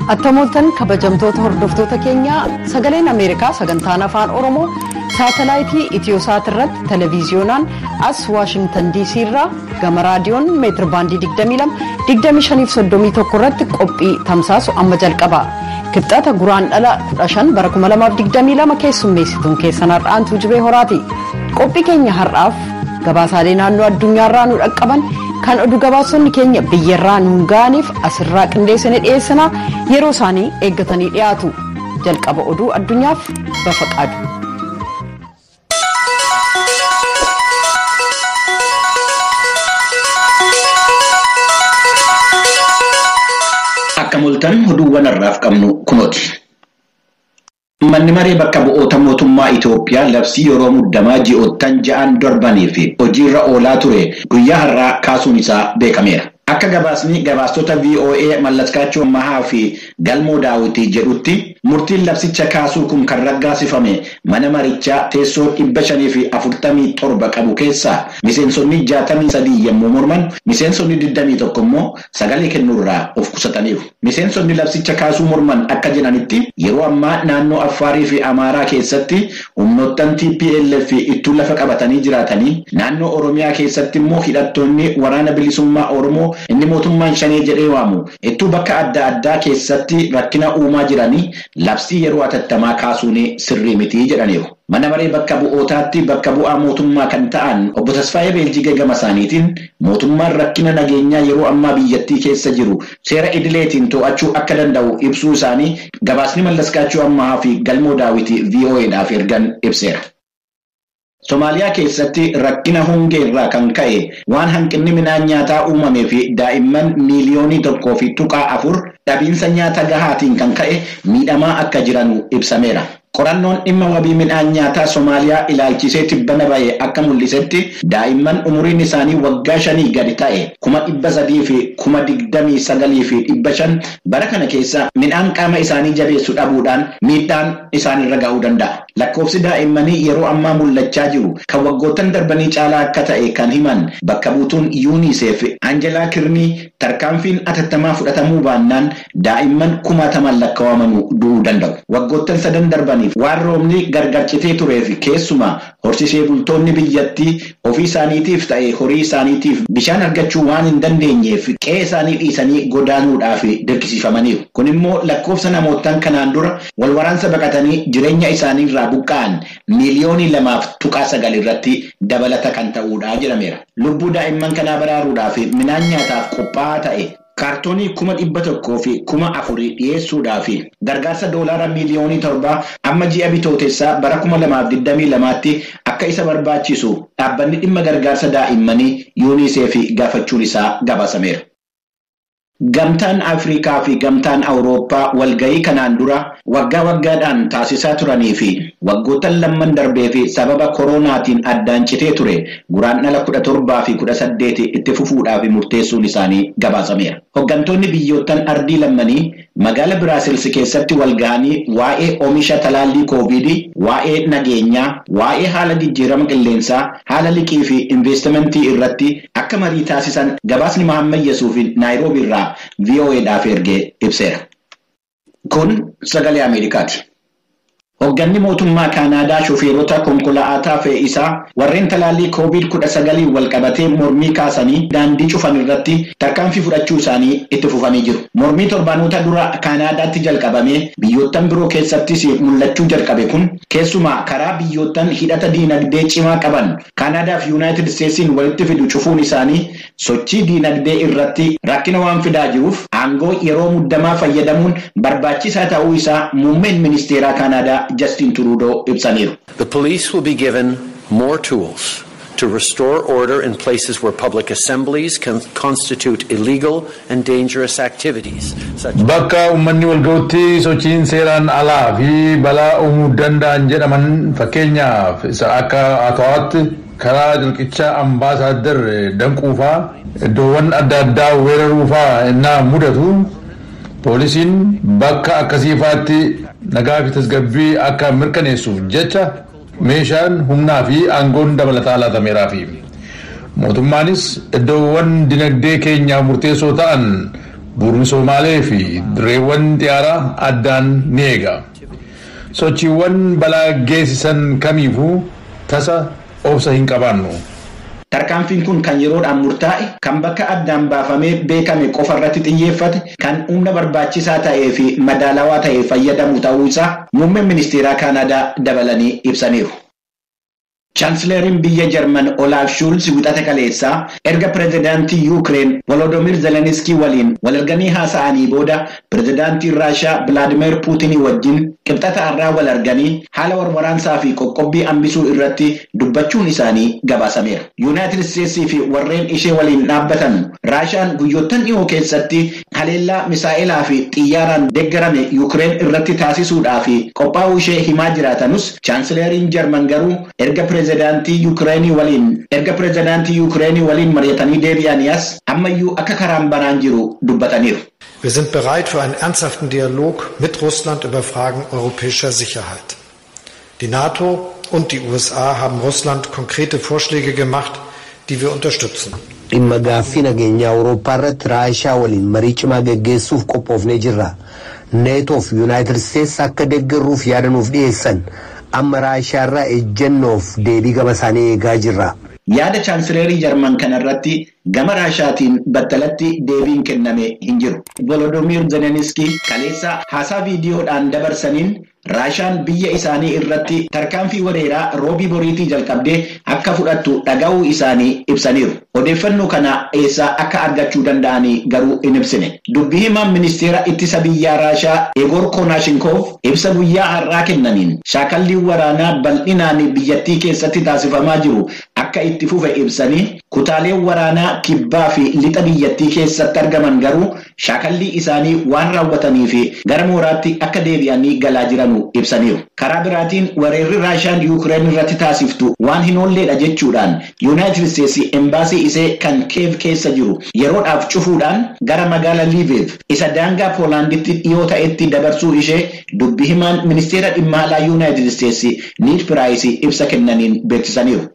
Attamooltan kabajamtoota hordoftoota keenyaa sagaleen Ameerikaa sagantaan afaan Oromoo saatalaayitii Itiyoosaat irratti televiziyoonaan as Waashingtan DC irraa gama raadiyoon meetir baandii 22 25 31 irratti qophii tamsaasu amma jalqaba. Kibxata guraan dhala 15 bara 2022 keessummeessituun keessan har'aantu jibee horaati. Qophii keenya har'aaf gabaasaalee naannoo addunyaarraa nu dhaqqaban kan oduu gabaasonni keenya biyyarraa nuun ga'aniif asirraa qindeessanii dhiyeessinaa yeroo isaanii eeggatanii dhiyaatu. Jalqaba oduu addunyaaf bafaqaadu. Akka mul'atan oduuwwan har'aaf qabnu kunooti. Manni maree bakka bu'oota mootummaa Itoophiyaa labsii yeroo muddamaa ji'oottan 6 darbanii fi hojiirra oolaa ture guyyaa har'aa kaasuun isaa beekameera. Akka gabaasni gabaastota VOA Mallaskaachoo Mahaa fi Galmoo Daawwitii jedhutti murtiin labsicha kaasuu kun kan raggaasifame mana marichaa teessoo 547 qabu keessaa miseensonni 63 yommuu morman miseensonni 21 immoo sagalee kennuurraa of qusataniiru. Miseensonni labsicha kaasuu morman akka jedhanitti yeroo ammaa naannoo Affaarii fi Amaaraa keessatti humnoottan TPLF ittuu lafa qabatanii jiraatanii naannoo Oromiyaa keessatti immoo hidhattoonni waraana bilisummaa Oromoo inni mootummaan shanee jedhee waamu ittuu bakka adda addaa keessatti rakkina uumaa jiranii labsii yeroo atattamaa kaasuun sirrii miti jedhaniiru. Mana maree bakka bu'ootaatti bakka bu'aa mootummaa kan ta'an obbo Tasfaayee Beeljigee gama isaaniitiin mootummaan rakkina nageenyaa yeroo ammaa biyyattii keessa jiru seera idileetiin to'achuu akka danda'u ibsuu isaanii gabaasni Mallaskaachuu Ammahaa fi Galmoo Daawwitii VOAdhaaf ergan ibseera. Somaaliyaa keessatti rakkina hongee irraa kan ka'e waan hanqinni midhaan nyaataa uumamee fi daa'imman miiliyoonii 1.4 dhabiinsa nyaata gahaatiin kan ka'e miidhamaa akka jiran ibsameera. Qorannoon dhimma wabii midhaan nyaataa Somaaliyaa ilaalchisee tibbana ba'e akka mul'isetti daa'imman umuriin isaanii waggaa 5 gadi ta'e 329,500 bara kana keessa midhaan qaama isaanii jabeessu dhabuudhaan miidhaan isaanirra ga'uu danda'a. Lakkoofsi daa'immanii yeroo ammaa mul'achaa jiru kan waggoottan darbanii caalaa akka ta'e kan himan bakka buutuun UNICEF Anjelaa Kirnii tarkaanfiin atattamaa fudhatamuu baannaan daa'imman kumaatamaan lakkaa'amanuu du'uu danda'u. Waggoottan 3 darbaniif waan roobni gargar citee tureef keessumaa horsiisee bultoonni biyyattii ofii isaaniitiif ta'e horii isaaniitiif bishaan argachuu waan hin dandeenyeef qe'ee isaanii dhiisanii godaanuudhaaf dirqisiifamaniiru. Kun immoo lakkoofsa namootaan kanaan dura wal waraansa baqatanii jireenya isaaniirraa buqqa'an miiliyoonii 2.9 irratti dabalata kan ta'uudha jedhameera. Lubbuu daa'imman kanaa baraaruudhaaf midhaan nyaataaf qophaa'aa ta'e kaartoonii 104,000 dhiyeessuudhaaf gargaarsa doolaara miiliyoonii 7 amma ji'a bitootessaa bara 2022tti akka isa barbaachisu dhaabbanni dhimma gargaarsa daa'immanii UNICEF gaafachuun isaa gabaasameera. Gamtaan Afrikaa fi Gamtaan Awurooppaa walga'ii kanaan dura waggaa waggaadhaan taasisaa turanii fi waggoottan lamman darbee fi sababa koronaatiin addaan citee ture guraan dhala 17 fi 18 itti fufuudhaaf murteessuun isaanii gabaasameera. Hoggantoonni biyyoottan ardii lammanii magaala Biraasils keessatti walga'anii waa'ee oomisha talaallii koovidii, waa'ee nageenyaa, waa'ee haala jijjiirama qilleensaa, haala liqii fi investimentii irratti akka marii taasisan gabaasni Mahammad Yesuuf Naayiroobii irraa VOAdhaaf ergee ibseera. Kun sagalee Ameerikaati. Hogganni mootummaa Kaanaadaa shofeerota konkolaataa fe'iisaa warreen talaallii COVID-19 wal qabatee mormii kaasanii daandii cufan irratti tarkaanfii fudhachuu isaanii itti fufanii jiru. Mormii torbanoota dura Kaanaadaatti jalqabamee biyyoottan biroo keessattis mul'achuu jalqabe kun keessumaa karaa biyyoottan hidhata diinagdee cimaa qaban Kaanaadaa fi Yuunaayitid Isteetsiin walitti fidu cufuun isaanii sochii diinagdee irratti rakkina waan fidaa jiruuf aangoo yeroo muddamaa fayyadamuun barbaachisaa ta'uu isaa muummeen ministeeraa Kaanaadaa Justin Trudeau ibsaniiru. The police will be given more tools to restore order in places where public assemblies can constitute illegal and dangerous activities. Bakka uummanni walga'utti sochiin seeraan alaa fi balaa uumuu danda'an jedhaman fakkeenyaaf isa akka Ottawaatti karaa dirqicha ambaasaaddar danquufaa iddoowwan adda addaa weeraruufaa innaa mudatu poolisiin bakka akkasiifaatti nagaa fi tasgabbii akka mirkaneessuuf jecha meeshaan humnaa fi aangoon dabalataa laatameeraafi. Mootummaanis iddoowwan dinagdee keenyaaf murteessoo ta'an Bu'uura misoomaalee fi dirreewwan xiyyaaraa addaan ni eega. Sochiiwwan balaa geessisan kamiifuu tasa obsa hin qabaannu. Tarkaanfiin kun kan yeroodhaan murtaa'e, kan bakka addaan baafamee beekame qofa irratti xiyyeeffate, kan humna barbaachisaa ta'ee fi madaalawaa ta'e fayyadamu ta'uu isaa muummeen ministeeraa Kaanaadaa dabalanii ibsaniiru. Chaansileeriin biyya Jarman Olaaf Shuulz wixata kaleessaa erga pirezidaantii Yuukireen Volodoomiir Zelenskii waliin wal arganii haasa'anii booda pirezidaantii Raashaa Bilaadimeer Puutinii wajjin qibxata har'aa wal arganii haala warwaraansaa fi qoqqobbii hambisuu irratti dubbachuun isaanii gabaasameera. Yuunaayitid Isteetsii fi warreen ishee waliin dhaabbatan Raashaan guyyoottan dhiyoo keessatti haleellaa misaa'elaa fi xiyyaaraan deeggarame Yuukireen irratti taasisuudhaa fi qophaa'uu ishee himaa jiraatanus chaansileeriin Jarman garuu erga pirezidaantii Yuukireenii waliin mari'atanii deebi'anii as ammayyuu akka karaan banaan jiru dubbataniiru. Wir sind bereit für einen ernsthaften Dialog mit Russland über Fragen europäischer Sicherheit. Die NATO und die USA haben Russland konkrete Vorschläge gemacht, die wir unterstützen. Dhimma gaaffii nageenya Awurooppaa irratti Raashaa waliin marii cimaa geggeessuuf qophoofnee jirra. Neetoo fi Yuunaayitid Isteets akka deeggarruuf yaada nuuf dhiyeessan. Amma Raashaa irraa ejjennoof deebii gama isaanii eegaa jirra. Yaada chaansileerii Jarman kanarratti gama Raashaatiin battalatti deebiin kenname hin jiru. Volodoomiir Zelenskii kaleessa haasaa viidiyoodhaan dabarsaniin Raashaan biyya isaanii irratti tarkaanfii weeraraa roobii boriitii jalqabdee akka fudhattu dhaga'uu isaanii ibsaniiru. Odeeffannoo kana eessaa akka argachuu danda'anii garuu hin ibsine. Dubbii himaan ministeera ittisa biyyaa Raashaa Egoor Konaashinkoov ibsa guyyaa har'aa kennaniin shaakalliin waraanaa bal'inaan biyyattii keessatti taasifamaa jiru akka itti fufe ibsanii kutaaleen waraanaa kibbaa fi lixa biyyattii keessatti argaman garuu shaakallii isaanii waan raawwatanii fi gara mooraatti akka deebi'anii galaa jiran ibsaniiru. Karaa biraatiin weerarri Raashaan Yuukireen irratti taasiftu waan hin oolleedha jechuudhaan Yuunaayitid Isteetsi embaasii isee kan Keev keessa jiru yeroodhaaf cufuudhaan gara magaala Liiviv isa daangaa Poolaanditti dhiyoo ta'etti dabarsuu ishee dubbi himaan ministeera dhimma alaa Yuunaayitid Isteetsi Niid Piraayis ibsa kennaniin beeksisaniiru.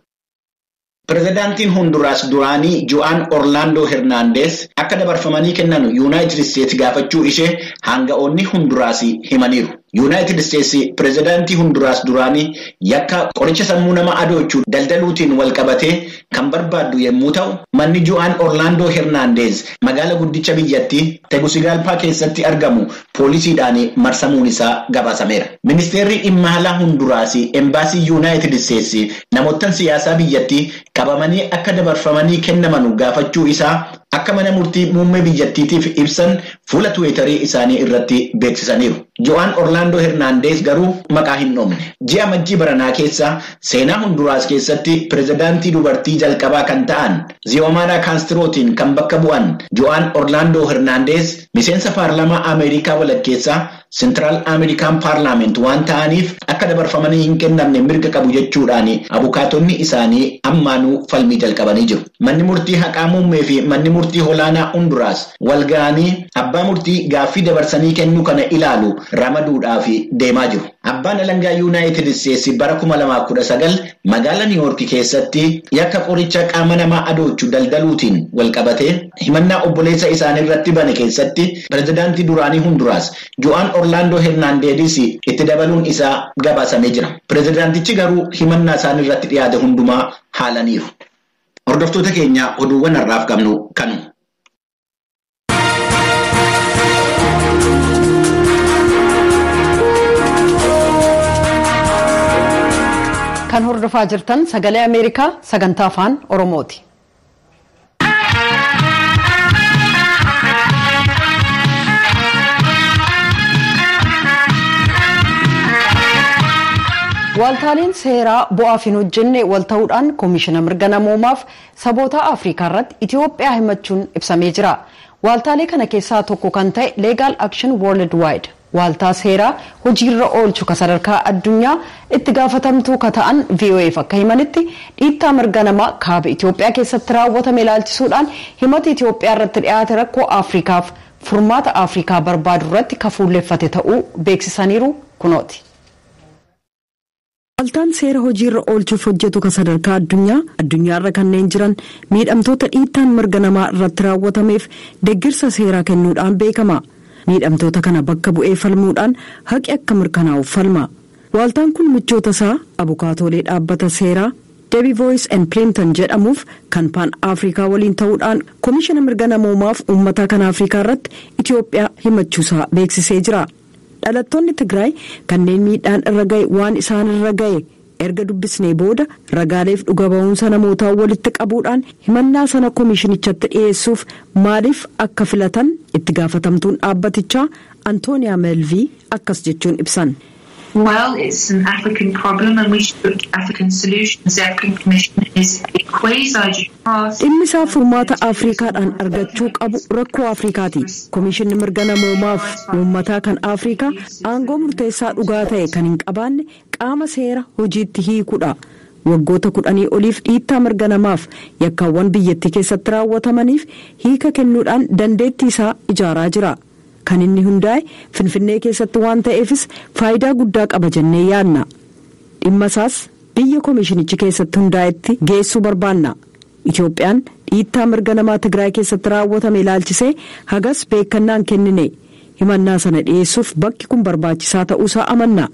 Pirezidaantiin Honduraas duraanii Jo'aan Orlaandoo Hernaandees akka dabarfamanii kennan Yuunaayitid Isteetsi gaafachuu ishee hanga'oonni Honduraas himaniiru. Yuunaayitid Isteetsi pirezidaantii Honduraas duraanii yakka qoricha sammuu nama adoochuu daldaluutiin wal qabatee kan barbaaddu yommuu ta'u, manni Jo'aan Orlaandoo Hernaandees magaala guddicha biyyattii Tegusigalpaa keessatti argamu poolisiidhaan marsamuun isaa gabaasameera. Ministeerri dhimma alaa Honduraas embaasii Yuunaayitid Isteetsi namoottan siyaasaa biyyattii qabamanii akka dabarfamanii kennamanu gaafachuu isaa akka mana murtii muummee biyyattiitiif ibsan fuula Tiwiitarii isaanii irratti beeksisaniiru. Jo'aan Orlaandoo Hernaandees garuu maqaa hin dhoofne. Ji'a majjii baranaa keessa seenaa Honduraas keessatti pirezidaantii dubartii jalqabaa kan ta'an Ziyoomaanaa Kaastirootiin kan bakka bu'an Jo'aan Orlaandoo Hernaandees miseensa paarlaamaa Ameerikaa walakkeessaa Sentiraal Ameerikaan Paarlaament waan ta'aniif akka dabarfamanii hin kennamne mirga qabu jechuudhaan abukaatonni isaanii ammaanuu falmii jalqabanii jiru. Manni murtii haqaa muummee fi manni murtii olaanaa Honduraas wal ga'anii abbaa murtii gaaffii dabarsanii kennuu kana ilaalu ramaduudhaaf deemaa jiru. Abbaan alangaa Yuunaayitid Isteetsi bara 2019 magaalaa Niiwoorki keessatti yakka qoricha qaama namaa adoochu daldaluutiin wal qabatee himannaa obboleessa isaanii irratti bane keessatti pirezidaantii duraanii Honduraas Jo'aan Orlaandoo Hernaandees itti dabaluun isaa gabaasamee jira. Pirezidaantichi garuu himannaa isaanii irratti dhiyaate hundumaa haalaniiru. Hordoftoota keenya oduuwwan har'aaf qabnu kanu. Kan hordofaa jirtan sagalee Ameerikaa sagantaa afaan Oromooti. Waaltaaleen seeraa bu'aaf hin hojjenne wal ta'uudhaan koomishina mirga namoomaaf saboota Afrikaa irratti Itoophiyaa himachuun ibsamee jira. Waaltaalee kana keessaa tokko kan ta'e Legal Action Worldwide waaltaa seeraa hojiirra oolchu ka sadarkaa addunyaa itti gaafatamtuu ka ta'an VOAf akka himanitti dhiittaa mirga namaa kaaba Itoophiyaa keessatti raawwatame ilaalchisuudhaan himata Itoophiyaa irratti dhiyaate rakkoo Afrikaaf furmaata Afrikaa barbaadu irratti ka fuulleffate ta'uu beeksisaniiru kunooti. Waaltaan seera hojiirra oolchuuf hojjetu kan sadarkaa addunyaa addunyaarra kanneen jiran miidhamtoota dhiittaan mirga namaa irratti raawwatameef deeggarsa seeraa kennuudhaan beekama. Miidhamtoota kana bakka bu'ee falmuudhaan haqi akka mirkanaa'uuf falma. Waaltaan kun michoota isaa abukaatoolee dhaabbata seeraa Debevoise and Plimpton jedhamuuf kan Paan Afrikaa waliin ta'uudhaan Komishina Mirga Namoomaaf Uummataa kan Afrikaa irratti Itoophiyaa himachuusaa beeksisee jira. Dhalattoonni Tigraay kanneen miidhaan irra ga'e waan isaan irra ga'e erga dubbisnee booda ragaaleef dhuga ba'umsa namootaa walitti qabuudhaan himannaa sana komishinichatti dhiyeessuuf maaliif akka filatan itti gaafatamtuun dhaabbatichaa Antooniyaa Melvii akkas jechuun ibsan. Well, it's an African problem and we should look at African solutions. The African Commission is a quasi. Dhimmi isaa furmaata Afrikaadhaan argachuu qabu rakkoo Afrikaati. Komishinni mirga namoomaaf uummataa kan Afrikaa aangoo murteessaa dhugaa ta'e kan hin qabaanne qaama seera hojiitti hiikuudha. Waggoota 10 oliif dhiittaa mirga namaaf yakkaawwan biyyattii keessatti raawwatamaniif hiika kennuudhaan dandeettii isaa ijaaraa jira. Kan inni hundaa'e Finfinnee keessatti waan ta'eefis faayidaa guddaa qaba jennee yaadna. Dhimma isaas biyya komishinichi keessatti hundaa'etti geessuu barbaanna. Itoophiyaan dhiittaa mirga namaa Tigraay keessatti raawwatame ilaalchisee hagas beekannaan kennine. Himannaa sana dhiyeessuuf bakki kun barbaachisaa ta'uusaa amanna.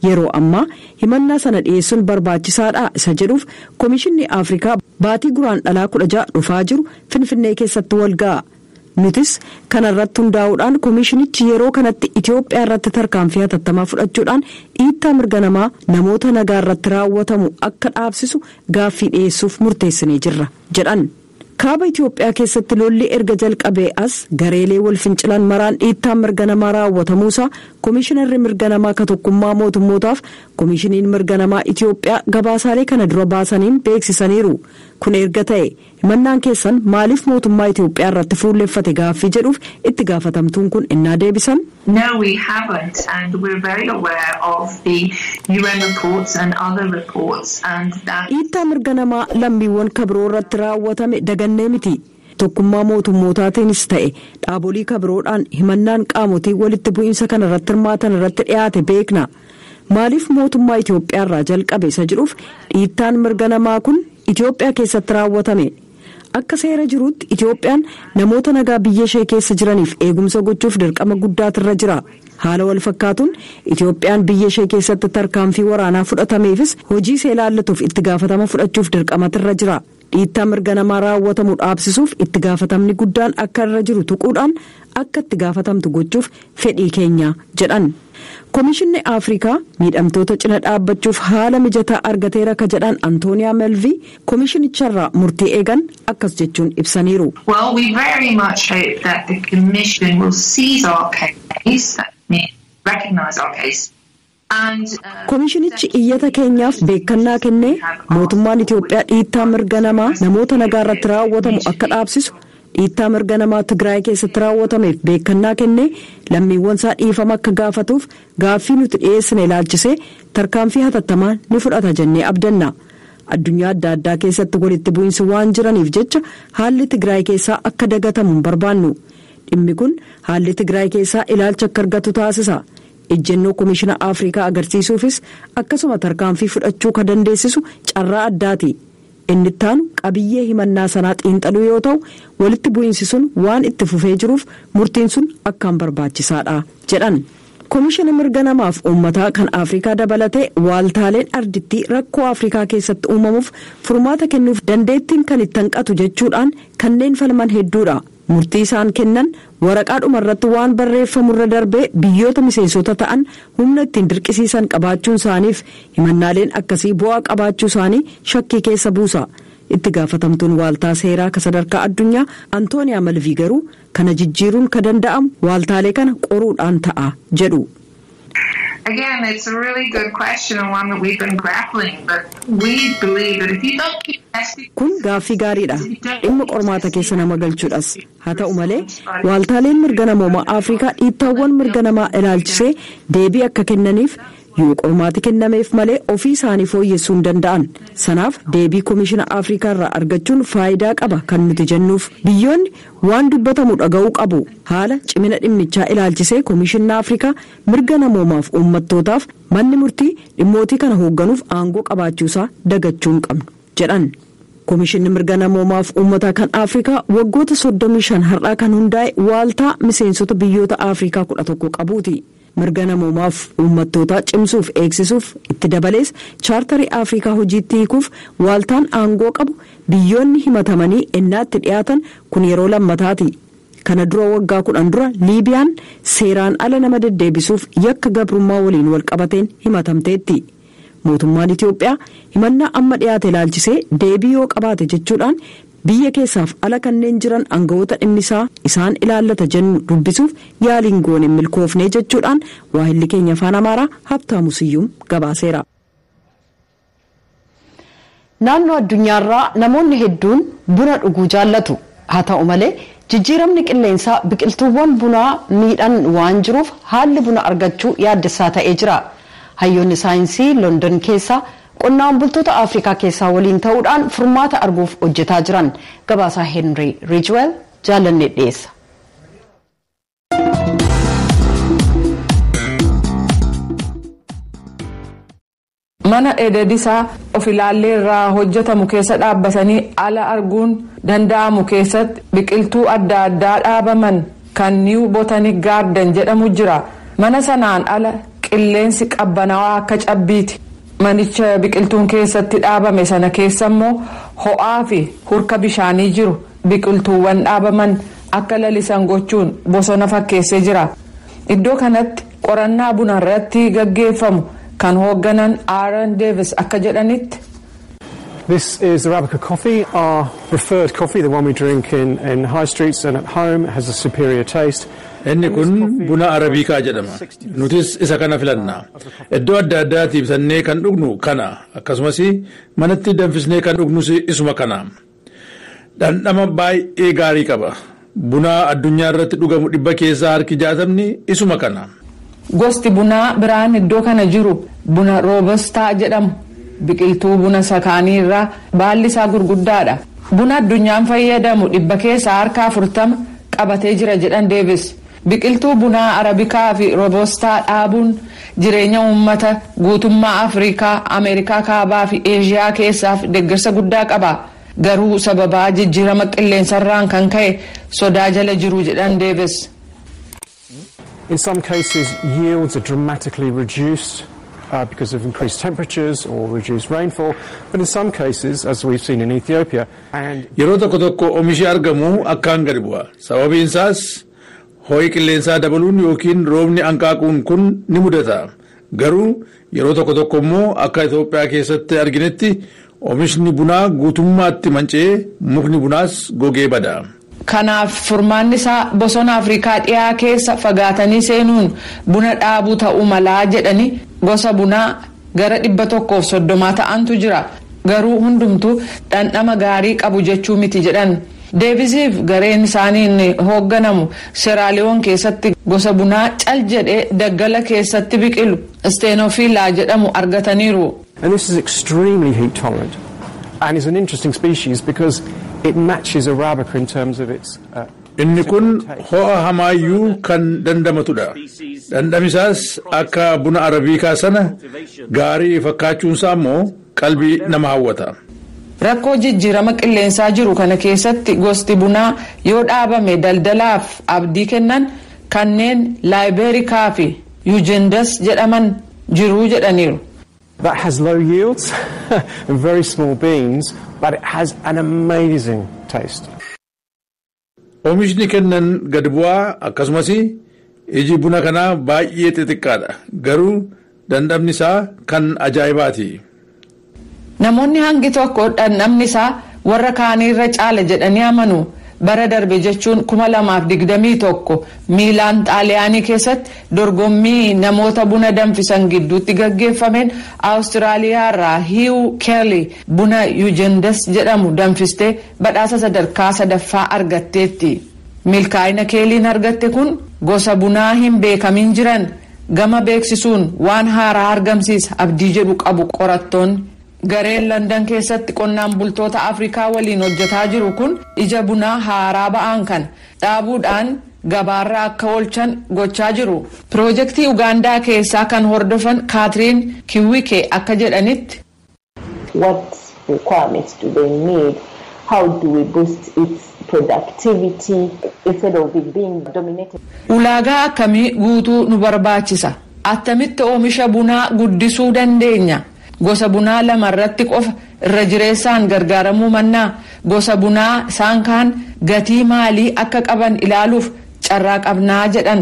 Yeroo ammaa himannaa sana dhiyeessuun barbaachisaadha isa jedhuuf Komishinni Afrikaa baatii Guraandhalaa 16 dhufaa jiru Finfinnee keessatti wal ga'a. Nutis kanarratti hundaa'uudhaan komishinichi yeroo kanatti Itoophiyaa irratti tarkaanfii hatattamaa fudhachuudhaan dhiittaa mirga namaa namoota nagaa irratti raawwatamu akka dhaabsisu gaaffii dhiyeessuuf murteessinee jirra jedhan. Kaaba Itoophiyaa keessatti lolli erga jalqabee as gareelee wal fincilan maraan dhiittaa mirga namaa raawwatamuusaa komishinarri mirga namaa ka tokkummaa mootummootaaf komishiniin mirga namaa Itoophiyaa gabaasaalee kana dura baasaniin beeksisaniiru. Kun erga ta'e himannaan keessan maaliif mootummaa Itoophiyaa irratti fuulleffate gaaffii jedhuuf itti gaafatamtuun kun innaa deebisan. No, we haven't, and we're very aware of the UN reports and other reports and that. Dhiittaa mirga namaa lammiiwwan kabiroo irratti raawwatame dagannee miti. Tokkummaa mootummootaatiinis ta'e dhaabolii kabiroodhaan himannaan qaamotii walitti bu'iinsa kana irratti hirmaatan irratti dhiyaate beekna. Maaliif mootummaa Itoophiyaa irraa jalqabe isa jedhuuf dhiittaan mirga namaa kun Itoophiyaa keessatti raawwatame. Akka seera jirutti Itoophiyaan namoota nagaa biyya ishee keessa jiraniif eegumsa gochuuf dirqama guddaatirra jira. Haala wal fakkaatuun Itoophiyaan biyya ishee keessatti tarkaanfii waraanaa fudhatameefis hojii ishee ilaallatuuf itti gaafatama fudhachuuf dirqamatirra jira. Dhiittaa mirga namaa raawwatamu dhaabsisuuf itti gaafatamni guddaan akka irra jiru tuquudhaan akka itti gaafatamtu gochuuf fedhii keenya jedhan. Komishinni Afrikaa miidhamtoota cina dhaabbachuuf haala mijataa argateera ka jedhan Antooniyaa Melvii komishinicharraa murtii eegan akkas jechuun ibsaniiru. Well, we very much hope that the Commission will seize our case, that means recognise our case. Komishinichi iyyata keenyaaf beekannaa kennee mootummaan Itoophiyaa dhiittaa mirga namaa namoota nagaa irratti raawwatamu akka dhaabsisu dhiittaa mirga namaa Tigraay keessatti raawwatameef beekannaa kennee lammiiwwan isaa dhiifama akka gaafatuuf gaaffii nuti dhiyeessine ilaalchisee tarkaanfii hatattamaa ni fudhata jennee abdanna. Addunyaa adda addaa keessatti walitti bu'iinsi waan jiraniif jecha haalli Tigraay keessaa akka dagatamu hin barbaannu. Dhimmi kun haalli Tigraay keessaa ilaalcha akka argatu taasisa. Ejjennoo Komishina Afrikaa agarsiisuufis akkasuma tarkaanfii fudhachuu ka dandeessisu carraa addaati. Inni ittaanu qabiyyee himannaa sanaa xiinxaluu yoo ta'u walitti bu'iinsi sun waan itti fufee jiruuf murtiin sun akkaan barbaachisaadha jedhan. Komishina mirga namaaf uummataa kan Afrikaa dabalatee waaltaaleen ardittii rakkoo Afrikaa keessatti uumamuuf furmaata kennuuf dandeettiin kan itti hanqatu jechuudhaan kanneen falman hedduudha. Murtii isaan kennan waraqaadhuma irratti waan barreeffamurra darbee biyyoota miseensota ta'an humna ittiin dirqisiisan qabaachuun isaaniif himannaaleen akkasii bu'aa qabaachuu isaanii shakkii keessa buusa. Itti gaafatamtuun waaltaa seeraa ka sadarkaa addunyaa Antooniyaa Malvii garuu kana jijjiiruun ka danda'amu waaltaalee kana qoruudhaan ta'a jedhu. Again, it's a really good question and one that we've been grappling, but we believe that if you don't keep testing. Kun gaaffii gaariidha. Dhimma qormaata keessa nama galchuudhas. Haa ta'u malee waaltaaleen mirga namoomaa Afrikaa dhiittaawwan mirga namaa ilaalchisee deebii akka kennaniif Yoo qormaati kennameef malee ofii isaanii fooyyessuu hin danda'an. Sanaaf deebii Koomishina Afrikaa irraa argachuun faayidaa qaba kan nuti jennuuf biyyoonni waan dubbatamu dhaga'uu qabu. Haala cimina dhimmichaa ilaalchisee Koomishinni Afrikaa mirga namoomaaf uummattootaaf manni murtii dhimmootii kana hoogganuuf aangoo qabaachuusaa dagachuu hin qabnu jedhan. Koomishinni mirga namoomaaf uummataa kan Afrikaa waggoota 35 har'aa kan hundaa'e waaltaa miseensota biyyoota Afrikaa 11 qabuuti. Mirga namoomaaf uummattootaa cimsuuf eegsisuuf itti dabalees chaartarii Afrikaa hojiitti hiikuuf waaltaan aangoo qabu biyyoonni himatamanii ennaatti dhiyaatan kun yeroo lammataati. Kana dura waggaa 10 dura Liibiyaan seeraan ala nama deddeebisuuf yakka gabrummaa waliin walqabateen himatamteetti. Mootummaan Itoophiyaa himannaa amma dhiyaate ilaalchisee deebii yoo qabaate jechuudhaan biyya keessaaf ala kanneen jiran aangawoota dhimmisaa isaan ilaallata jennu dubbisuuf yaaliin goone milkoofnee jechuudhaan waahilli keenya afaan Amaaraa Habtaamu Siyyuum gabaaseera. Naannoo addunyaarraa namoonni hedduun buna dhuguu jaallatu. Haa ta'u malee jijjiiramni qilleensaa biqiltuuwwan bunaa miidhan waan jiruuf haalli buna argachuu yaaddessaa ta'ee jira. Hayyoonni saayinsii London keessaa qonnaan bultoota Afrikaa keessaa waliin ta'uudhaan furmaata arguuf hojjetaa jiran. Gabaasaa Henry Ridgewell jaalannee dhiyeessa. Mana ededisaa of ilaallee irraa hojjetamu keessa dhaabbatanii ala arguun danda'amu keessatti biqiltuu adda addaa dhaabaman kan New Botanic Garden jedhamu jira. Mana sanaan ala qilleensi qabbanaawaa akka cabbiiti. Manicha biqiltuun keessatti dhaabame sana keessa immoo ho'aa fi hurka bishaanii jiru. Biqiltuuwwan dhaabaman akka lalisan gochuun bosona fakkeessee jira. Iddoo kanatti qorannaa buna irratti gaggeeffamu kan hoogganan Aaron Davis akka jedhanitti. This is Arabica coffee, our preferred coffee, the one we drink in high streets and at home. It has a superior taste. Inni kun buna Arabiikaa jedhama. Nutis isa kana filanna. Iddoo adda addaatti bitannee kan dhugnu kana. Akkasumas manatti danfisnee kan dhugnus isuma kana. Dhandhama baay'ee gaarii qaba. Buna addunyaa irratti dhugamu 60% isuma kana. Gosti bunaa biraan iddoo kana jiru buna roobastaa jedhamu. Biqiltuu buna sakaanii irraa baalli isaa gurguddaadha. Buna addunyaan fayyadamu 40% qabatee jira jedhan Davis. Biqiltuu bunaa Arabikaa fi roobastaa dhaabuun jireenya uummata guutummaa Afrikaa, Ameerikaa kaabaa fi Eeshiyaa keessaaf deeggarsa guddaa qaba. Garuu sababaa jijjiirama qilleensarraan kan ka'e sodaa jala jiru jedhan Davis. In some cases, yields are dramatically reduced because of increased temperatures or reduced rainfall. But in some cases, as we've seen in Ethiopia, and Yeroo tokko tokko oomishi argamu akkaan gadi bu'a. Sababiin isaas ho'i qilleensaa dabaluun yookiin roobni hanqaaquun kun ni mudata. Garuu yeroo tokko tokko immoo akka Itoophiyaa keessatti arginetti oomishni bunaa guutummaatti manca'ee mukni bunaas gogee bada. Kanaaf furmaanni isaa bosona Afrikaa dhiyaa keessa fagaatanii seenuun buna dhaabuu ta'uu malaa jedhanii gosa bunaa gara 130 ta'antu jira. Garuu hundumtuu dhandhama gaarii qabu jechuu miti jedhan. Deevisiif gareen isaaniin hoogganamu Seeraaliyoon keessatti gosa bunaa cal jedhee daggala keessatti biqilu Steenofilaa jedhamu argataniiru. And this is extremely heat tolerant and is an interesting species because it matches Arabica in terms of its Inni kun ho'a hamaayyuu kan dandamatudha. Dhandhamisaas akka buna Arabiikaa sana gaarii fakkaachuunsaa immoo qalbii nama hawwata. Rakkoo jijjiirama qilleensaa jiru kana keessatti gosti bunaa yoo dhaabame daldalaaf abdii kennan kanneen Laayibeerikaa fi Yuujendas jedhaman jiruu jedhaniiru. That has low yields and very small beans, but it has an amazing taste. Oomishni kennan gadi bu'aa akkasumas iji buna kanaa baay'ee xixiqqaadha. Garuu dhandhamni isaa kan ajaa'ibaati. Namoonni hangi tokko dhandhamni isaa warra kaaniirra caala jedhanii amanu. Bara darbe jechuun 2021 Miilaan Xaaliyaanii keessatti dorgommii namoota buna danfisan gidduutti gaggeeffameen Awustiraaliyaarraa Hiiw Keerli buna Yuujendas jedhamu danfistee badhaasa sadarkaa sadaffaa argatteetti. Milkaa'ina Keeliin argatte kun gosa bunaa hin beekamin jiran gama beeksisuun waan haaraa argamsiisa abdii jedhu qabu qorattoonni. Gareen Landan keessatti qonnaan bultoota Afrikaa waliin hojjetaa jiru kun ija bunaa haaraa ba'an kan dhaabuudhaan gabaarra akka oolchan gochaa jiru. Piroojeektii Ugaandaa keessaa kan hordofan Kaatiriin Kiwike akka jedhanitti. What requirements do they need? How do we boost its productivity instead of it being dominated? Ulaagaa akkamii guutuu nu barbaachisa? Attamitti oomisha bunaa guddisuu dandeenya? Gosa bunaa lama irratti qofa irra jireessaan gargaaramuu mannaa gosa bunaa isaan kaan gatii maalii akka qaban ilaaluuf carraa qabnaa jedhan.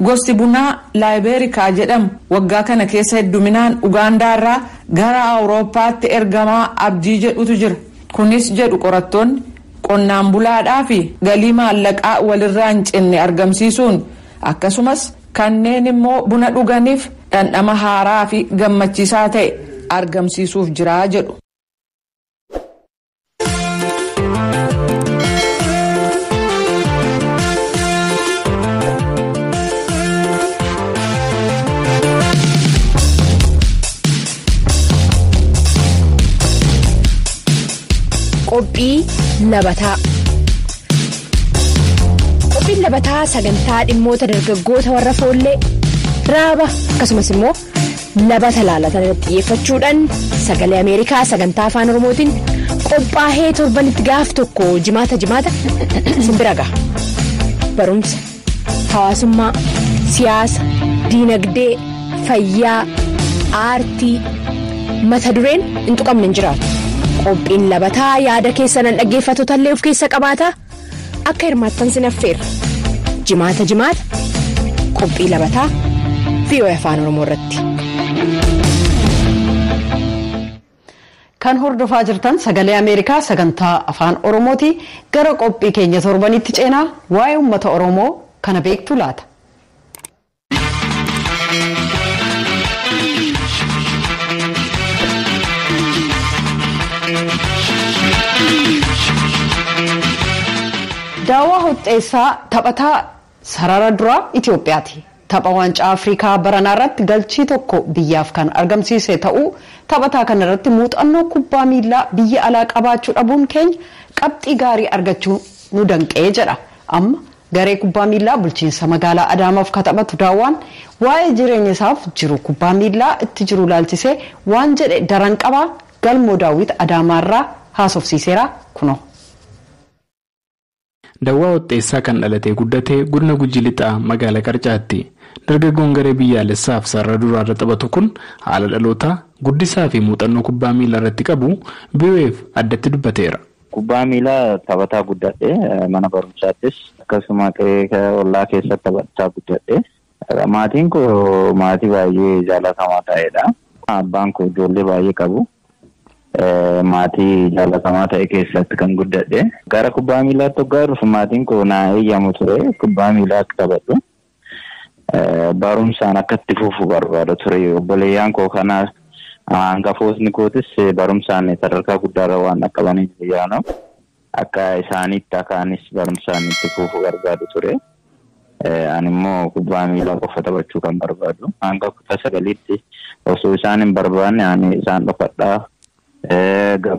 Gosti bunaa Laayibeerikaa jedhamu waggaa kana keessa hedduminaan Ugaandaarraa gara Awurooppaatti ergamaa abdii jedhutu jira. Kunis jedhu qorattoonni qonnaan bulaadhaa fi galii maallaqaa walirraa hin cinne argamsiisuun akkasumas kanneen immoo buna dhuganiif dhandhama haaraa fi gammachiisaa ta'e argamsiisuuf jira jedhu. Qophii labataa. Qophiin labataa sagantaa dhimmoota dargaggoota warra foollee raaba akkasumas immoo labata laalatan irratti xiyyeeffachuudhaan sagalee Ameerikaa sagantaa afaan Oromootiin qophaa'ee torbanitti gaaf tokko jimaata jimaata simbira gaha. Barumsa, hawaasummaa, siyaasa, diinagdee, fayyaa, aartii mata dureen hin tuqamne hin jiraatu. Qophiin labataa yaada keessanan dhaggeeffattoota illee of keessa qabaata akka hirmaattan sin affeerra. Jimaata jimaata qophii labataa VOA Afaan Oromoo irratti. Kan hordofaa jirtan sagalee Ameerikaa sagantaa Afaan Oromooti. Gara qophii keenya torbanitti ceenaa waa'ee uummata Oromoo kana beektu laata? Daawwaa Hoxxeessaa taphataa sarara duraa Itoophiyaati. Tapha waancaa Afrikaa baranaa irratti galchii tokko biyyaaf kan argamsiise ta'uu taphataa kanarratti muuxannoo kubbaa miilaa biyya alaa qabaachuu dhabuun keenya qabxii gaarii argachuu nu danqee jedha. Amma garee kubbaa miilaa bulchiinsa magaalaa Adaamaaf kan taphatu Daawwaan waa'ee jireenya isaaf jiru kubbaa miilaa itti jiru laalchisee waan jedhe daran qabaa galmoo Daawwit Adaamaarraa haasofsiiseera kunoo. Daawwaa Hoxxeessaa kan dhalatee guddatee godina Gujii Lixaa magaalaa Qarcaatti. Dargaggoon garee biyyaalessaaf sarara duraarra taphatu kun haala dhalootaa guddisaa fi muuxannoo kubbaa miilaa irratti qabu BOF addatti dubbateera. Kubbaa miilaa taphataa guddadhe mana barumsaattis akkasuma qe'ee ollaa keessatti taphataa guddadhe. Maatiin koo maatii baay'ee jaalatamaa ta'edha. Abbaan koo ijoollee baay'ee qabu. Maatii jaalatamaa ta'e keessatti kan guddadhe. Gara kubbaa miilaatti hoggaa dhufu maatiin koo naa eeyyamu ture. Kubbaa miilaa akka taphadhu. Barumsaan akka itti fufu barbaada ture. Obboleeyyaan koo kana hangafootni kootis barumsaan sadarkaa guddaarra waan dhaqqabaniif yaanu akka isaaniitti akkaanis barumsaan itti fufu barbaadu ture. Ani immoo kubbaa miilaa qofa taphachuu kan barbaadu. Hanga kutaa sagaliitti osoo isaan hin barbaanne ani isaan dhokadhaa.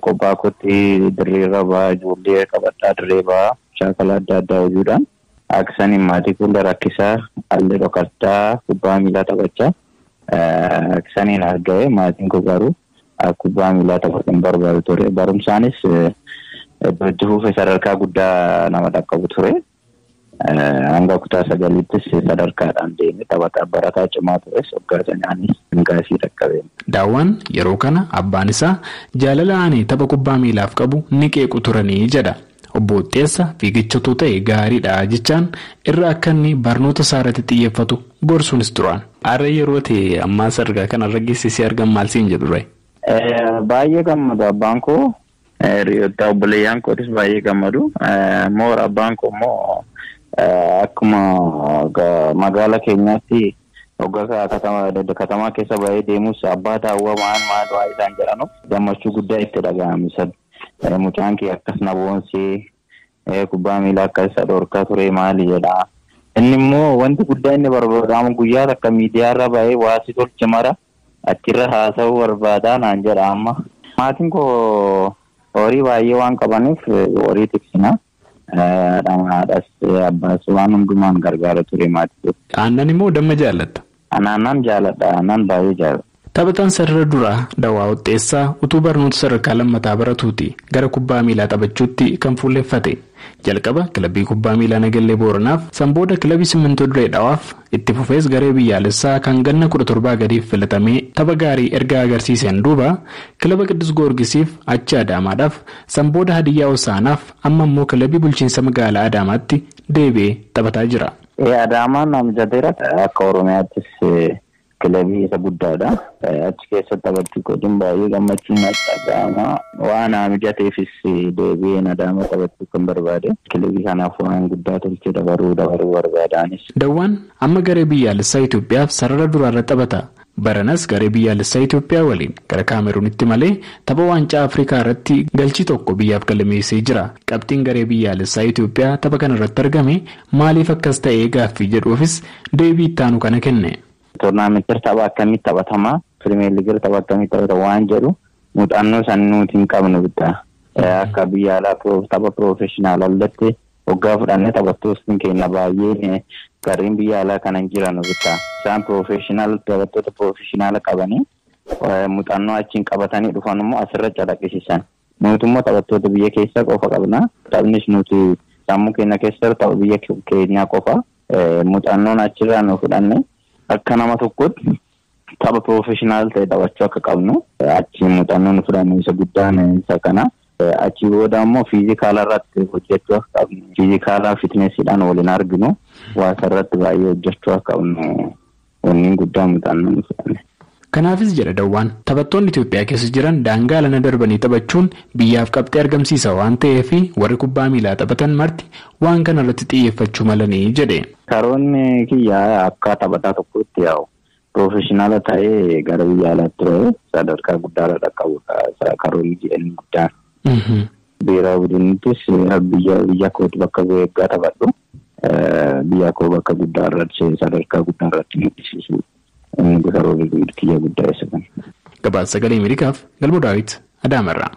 Kophaa kootti dirree ba'aa ijoollee qabadhaa dirree ba'aa shaakala adda addaa hojuudhaan akkasaniin maatii fuula rakkisaa haalli dhokattaa kubbaa miilaa taphachaa akkasaniin arga'e maatiin koo garuu kubbaa miilaa taphachuu hin barbaadu ture. Barumsaanis iddoo itti fufe sadarkaa guddaa nama dhaqqabu ture. Hanga kutaa sagaliittis sadarkaadhaan deemee taphataa barataa cimaa tures waggaa sanaanis hangaasii dhaqqabe. Daawwaan yeroo kana abbaan isaa jaalala ani tapha kubbaa miilaaf qabu ni qeequ turanii jedha. Obbo Hoxxeessa fiigichatu ta'e gaariidha jechaan irra akka inni barnoota isaa irratti xiyyeeffatu gorsuunis turaan. Har'a yeroo ta'e ammaa sadarkaa kanarra geessisee argan maal siin jedhu ture? Baay'ee gammadu abbaan koo. Hiriyoota obboleeyyaan kootis baay'ee gammadu. Moora abbaan koo immoo akkuma magaala keenyaatti hoggaa katamaa keessa baay'ee deemus abbaa daawwaa maal maal waa isaan jedhanuuf gammachuu guddaa itti dhaga'ame. Mucaan kee akkas na boonsee kubbaa miilaa akka isa dhorkaa ture maali jedha. Inni immoo wanti guddaa inni barbaadamu guyyaa takka miidiyaarra ba'ee waasi tolche mara achirra haasa'uu barbaadaa naan jedha amma. Maatiin koo horii baay'ee waan qabaniif horii tiksina. Haadhas abbaas waan hundumaan gargaara ture maatii. Aannan immoo damma jaallatta? Aannan jaalladha. Aannan baay'ee jaalladha. Taphataan sarara duraa Dawaa Waxxeessaa utuu barnoota sadarkaa lammataa baratuuti gara kubbaa miilaa taphachuutti kan fuulleffate. Jalqaba kilabii kubbaa miilaa Nagallee Booranaaf, sanbooda kilabii Simmintoo Dirree Dhawaaf, itti fufees garee biyyaalessaa kan ganna 17 gadiif filatamee tapha gaarii erga agarsiiseen duuba kilaba Qiddus Goorgisiif, achi Adaamaadhaaf, sanbooda Hadiyyaa Hosaanaaf, amma immoo kilabii bulchiinsa magaalaa Adaamaatti deebi'ee taphataa jira. Adaamaan mijateera. Akka Oromiyaattis kilabii isa guddaadha. Achi keessatti taphachuu kootiin baay'ee gammachuun natti dhaga'ama. Waan naa mijateefis deebi'een Adaama taphachuu kan barbaade. Kilabii kanaaf waan guddaa tolchee dabaruu barbaadaanis. Dawwaan amma garee biyyaalessaa Itoophiyaaf sarara duraarra taphata. Baranas garee biyyaalessaa Itoophiyaa waliin gara Kaameruunitti malee tapha waancaa Afrikaa irratti galchii tokko biyyaaf galmeessee jira. Qabxiin garee biyyaalessaa Itoophiyaa tapha kanarratti argame maaliif akkas ta'ee gaaffii jedhuufis deebii ittaanu kana kenne. Toornaamentii tapha akkamitti taphatamaa, pirimeer liigii tapha akkamitti taphatama waan jedhu muuxannoo san nuti hin qabnu bittaa. Akka biyya alaa tapha piroofeshinaalaa irratti waggaa fudhannee taphattoonni keenya baay'een gareen biyya alaa kana hin jiran bittaa. Isaan piroofeshinaala taphattoota piroofeshinaala qabanii muuxannoo achiin qabatanii dhufan immoo asirra calaqqisiisan. Nuti immoo taphattoota biyya keessaa qofa qabna. Taphnis nuti sammuu keenya keessa tapha biyya keenyaa qofa muuxannoon achirraa nu fudhanne. Akka nama tokkotti tapha piroofeshinaal ta'e taphachuu akka qabnu achi muuxannoo nu fudhannu isa guddaan isa kana. Achi booda immoo fiizikaala irratti hojjechuu akka qabnu fiizikaalaa fitnessiidhaan waliin arginu waasa irratti baay'ee hojjechuu akka qabnu wanni guddaa muuxannoo nu fudhanne. Kanaafis jedha Dawwaan taphattoonni Itoophiyaa keessa jiran daangaa alana darbanii taphachuun biyyaaf qabxee argamsiisa waan ta'eef warri kubbaa miilaa taphatan marti waan kana irratti xiyyeeffachuu malanii jedhe. Karoonni kiyyaa akka taphataa tokkotti yaa'u piroofeshinaala ta'ee gara biyya alaatti ba'ee sadarkaa guddaarra dhaqqabudha. Karoonni jedhanii guddaan. Biiraa budinittis biyya kootti bakka bu'ee eeggaa taphadhu. Biyya koo bakka guddaa irratti sadarkaa guddaa irratti mul'isiisu. Inni karoorri kiyya guddaa isa kana. Gabaasa Sagalee Ameerikaaf Galmoo Daawit Adaamarraa.